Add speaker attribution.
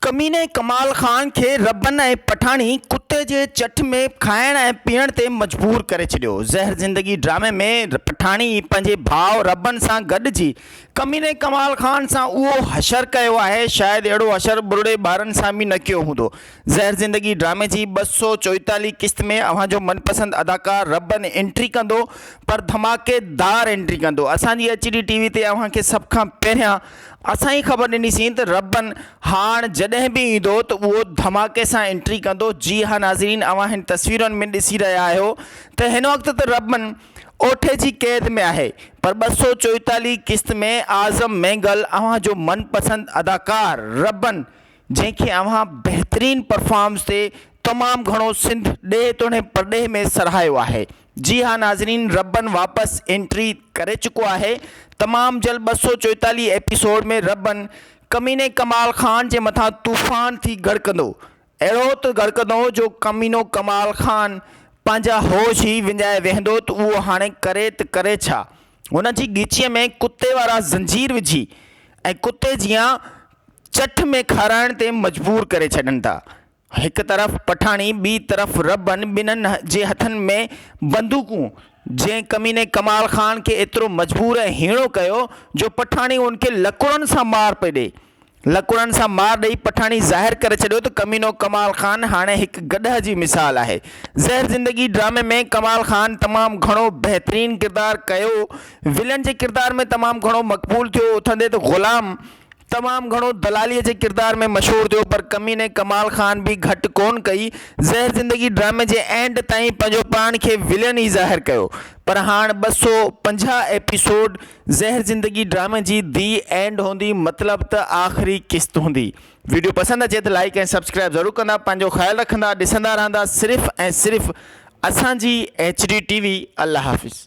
Speaker 1: ڪميني ڪمال خان کي ربن ۽ پٺاڻي ڪتي جي چٺ ۾ کائڻ ۽ پيئڻ تي مجبور ڪري ڇڏيو. زهر زندگي ڊرامي ۾ پٺاڻي پنهنجي ڀاء ربن سان گڏجي ڪميني ڪمال خان سان اهو حشر ڪيو آهي شايد اهڙو حشر ٻرڙي ٻارن سان به نه ڪيو هوندو. زهر زندگي ڊرامي جي 244 قسط ۾ اوهان جو من پسند اداڪار ربن انٽري ڪندو پر ڌماڪي دار انٽري ڪندو. اسان جي ايڇ ڊي ٽي وي تي اوهان کي سڀ کان پهريان اسان ئي خبر ڏني سين ته ربن هاڻ جڏهن به ايندو ته اهو ڌماڪي سان انٽري ڪندو جي ها ناظرين اوهان هن تصويرن ۾ ڏسي رهيا آهيو ته هن وقت ته ربن اوٺي جي قيد ۾ آهي پر 244 قسط ۾ اعظم مينگل اوهان جو من پسند اداڪار ربن جنهن کي اوهان بهترين پرفارمنس تي تمام گهڻو سنڌ ڏيهه توڻي پرڏيهه ۾ سرهايو آهي جي ها ناظرين ربن واپس انٽري ڪري چڪو آهي تمام جلد 244 ايپيسوڊ ۾ ربن ڪميني ڪمال خان جي مٿان طوفان ٿي گڙڪندو اهڙو ته گڙڪندو جو ڪمينو ڪمال خان پنهنجا هوش ئي وڃائي ويهندو ته اهو هاڻي ڪري ته ڪري ڇا هن جي ڳچيء ۾ ڪتي وارا زنجير وجهي ۽ ڪتي جيان چٺ ۾ کارائڻ تي مجبور ڪري ڇڏن ٿا هڪ طرف پٺاڻي ٻي طرف ربن ٻنهن جي هٿن ۾ بندوقون جنهن ڪميني ڪمال خان کي ايترو مجبور ۽ هيڻو ڪيو جو پٺاڻي ان کي لڪڙن سان مار پئي ڏئي. لڪڙن سان مار ڏئي پٺاڻي ظاهر ڪري ڇڏيو ته ڪمينو ڪمال خان هاڻي هڪ گڏهه جي مثال آهي. زهر زندگي ڊرامي ۾ ڪمال خان تمام گهڻو بهترين ڪردار ڪيو ولن جي ڪردار ۾ تمام گهڻو مقبول ٿيو اٿندي ته غلام تمام گهڻو دلاليء جي ڪردار ۾ مشهور ٿيو پر ڪميني ڪمال خان به گهٽ ڪونه ڪئي. زهر زندگي ڊرامي جي اينڊ تائين پنهنجو پاڻ کي ولين ئي ظاهر ڪيو پر هاڻ 250 ايپيسوڊ زهر زندگي ڊرامي جي the and هوندي مطلب ته آخري قسط هوندي. ويڊيو پسند اچي ته لائيڪ ۽ سبسڪرائب ضرور ڪندا پنهنجو خيال رکندا ڏسندا رهندا صرف ۽ صرف اسان جي ايڇ ڊي ٽي وي الله حافظ.